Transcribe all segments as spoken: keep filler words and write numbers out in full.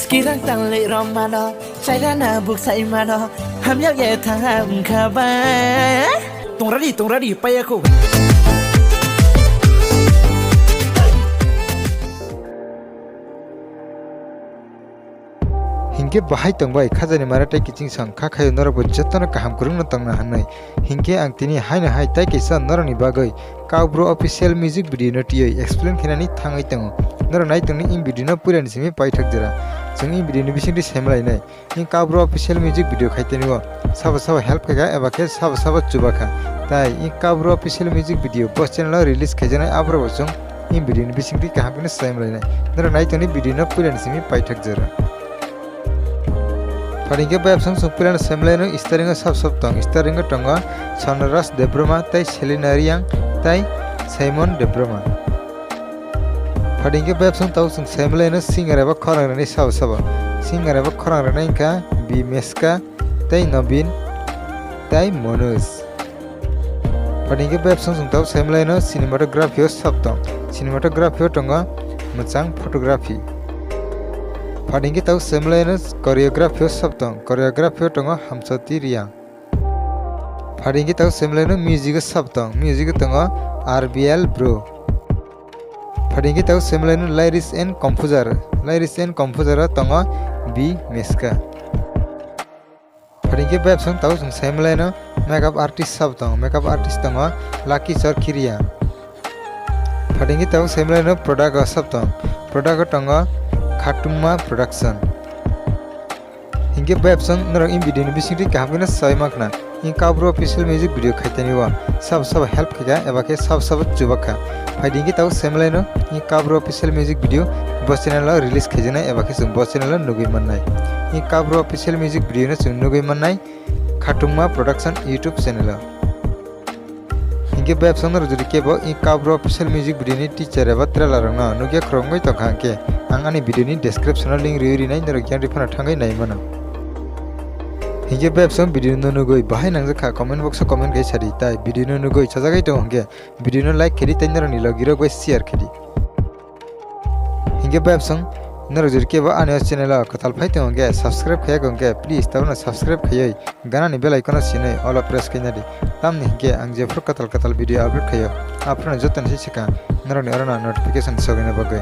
Kirang tangli romano, chairana buksai mano, hamyak ye thanga wngkha ba. Tongradi, tongradi, payakho. Hinkhe bahai tongbai khajani mara tei kiching song kha khayo norokbo jotono kaham kwrwngno tongna hwnwi. Hinkhe ang tini haino hai tai kaisa norokni bagwi Kaubru official music video no twiwi explain khainani thangwi tongo. Norok nai tongni in video no puilani simi paithak jora. Chwng in video ni bisingtwi saimalainai. In Kaubru official music video khaitani o sabo sabo help khaikha eba khe sabo sabo chubakha. Tai in Kaubru official music video bo channel o release khaijaknai aborok bo chwng in video ni bisingtwi kaham khe saimalainai. Norok nai tongni video no puilani simi paithak jora. Pharingkhe bayapsong chwng puilano saimalaino starring o sab sab tong. Starring o tongo Chandraras Debbarma tei Selina Riang tei Simon Debbarma. Pharingkhe bayapsong tabuk chwng saimalaino singer eba khorang rwnai sabo sabo. Singer eba khorang rwnai wngkha B Meska tei Nobin tei Manoj. Pharingkhe bayapsong chwng tabuk saimalaino cinematography o sab tong. Cinematography o tongo mwchang photography. Pharingkhe tabuk saimalaino choreography o sab tong. Choreography o tongo Hamsoti Riang. Pharingkhe tabuk saimalaino music o sab tong. Music o tongo R B L Bro. Pharingkhe tabuk saimalaino lyrics and composer. Lyrics and composer o tongo B Meska. Pharingkhe bayapsong tabuk chwng saimalaino makeup artist sab tong. Makeup artist tongo Lucky Chorkhiria. Pharingkhe tabuk saimalaino product o sab tong. Product o tongo Khatungma Production. Hinkhe bayapsong norok in video ni bisingtwi kaham kheno sai mankha. In Kaubru official music video khaitani o sabo sabo help khaikha eba khe sabo sabo chubakha. Phaidi hinkhe tabuk saimalaino in Kaubru official music video bo channel o release khaijaknai eba khe chwng bo channel o nugwi mannai. In Kaubru official music video no chwng nugwi mannai Khatungma Production YouTube channel o. Hinkhe bayapsong norok jodi kebo in Kaubru official music video ni teaser eba trailer rokno nukya khoroknwi tongkha hinkhe ang ani video ni description o link rwi rinai norok yang rifano thangwi nai mano. Hinkhe bayapsong video no nugwi bahai nangjakha comment box o comment khai sadi tai video no nugwi chajagwi tongo hinkhe video no like khaidi tei norokni logirok bai share khaidi. Hinkhe bayapsong norok jodi kebo ani o channel o kwtal phai tongo hinkhe subscribe khaiya hinkhe please tabukno subscribe khaiwi ganani bell icon o sinwi all o press khaina di. Tamni hinkhe ang jephuru kwtal kwtal video upload khaio aphuru jotoni se swkang norokni oro no notification sogwini bagwi.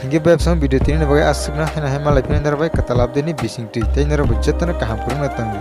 Hinkhe bayapsong video tini ni bagwi aswkno haino hai malai phino norok bai kwtal update ni bisingtwi tei norok bo jotono kaham kwrwngno tongdi.